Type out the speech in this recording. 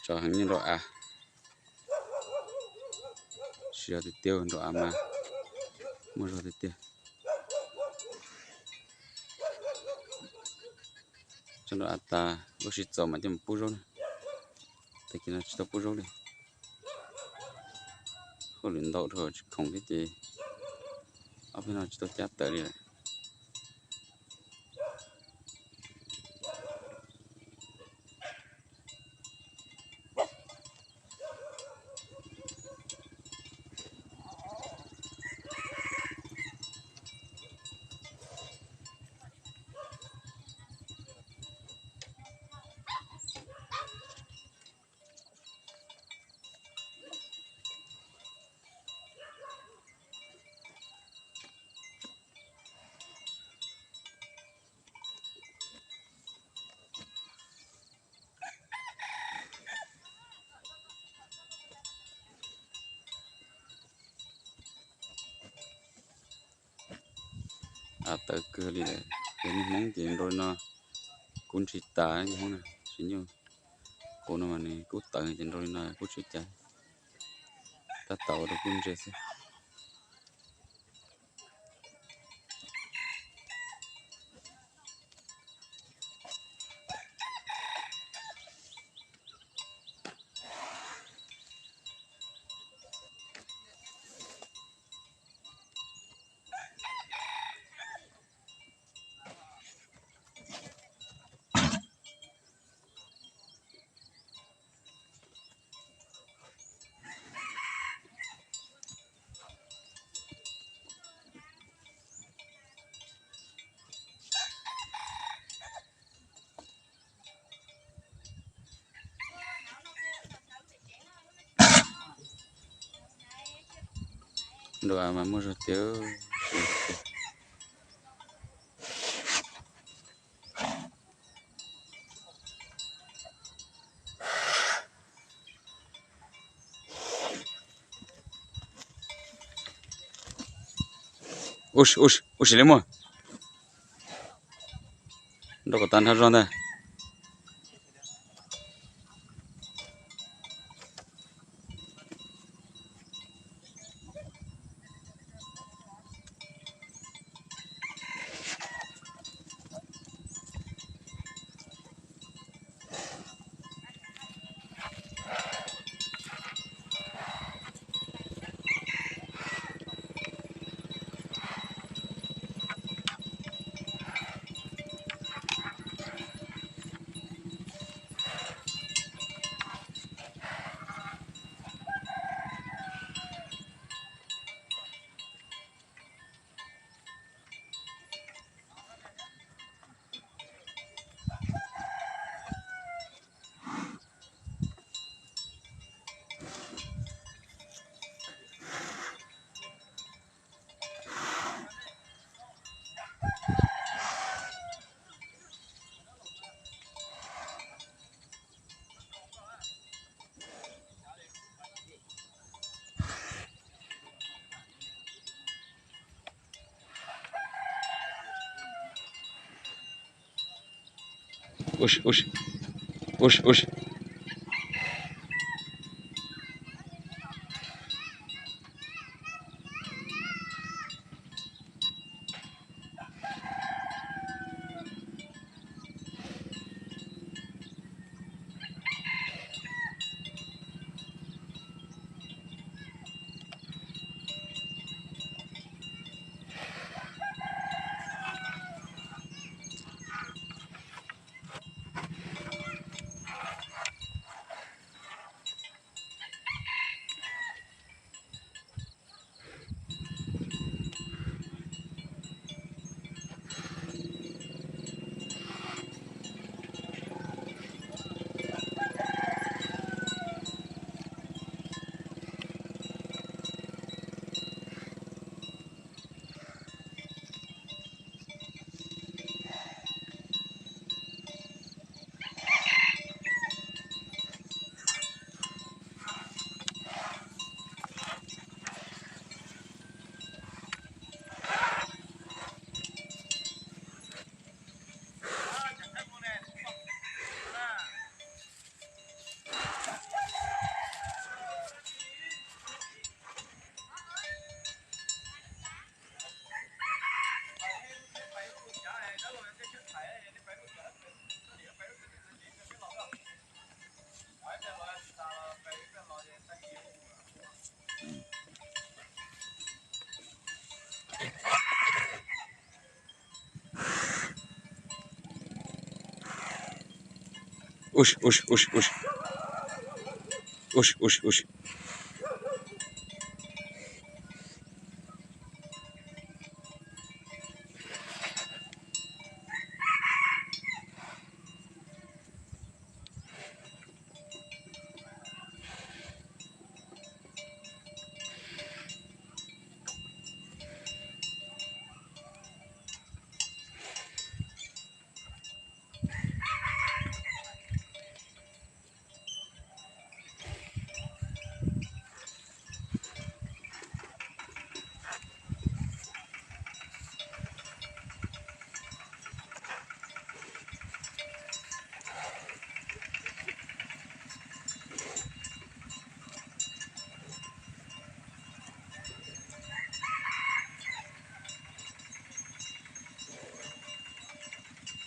Tsov heev nyob nraum av. Siav tiag tiag, nraum av mas muaj zog tiag tiag. Tso nraum av tas, ua si txaus mas coj mus pub zaub na. Tag kis no tsis tau pub zaub li. Hauj lwm ntau dhau tsis khoom thiab ces ob peb no tsis tau cab tawm li lawm. Av tawv kawg li lawm, yog niaj Hmoob ces nrau li no kuj ntshis tas, niaj Hmoob na, tsis nyuaj. Kuv no mas nws kuj tawv ces nrau li no kuj tsis ua cas, tab tom ua rau kuj ntse xwb. Nraum av mas muaj zog tiag. Ua si, ua si li muaj. Nrau kom tag nrho zog ntag. Ua si, ua si, ua si, ua si. Ub, ub, ub, ub, ub, ub.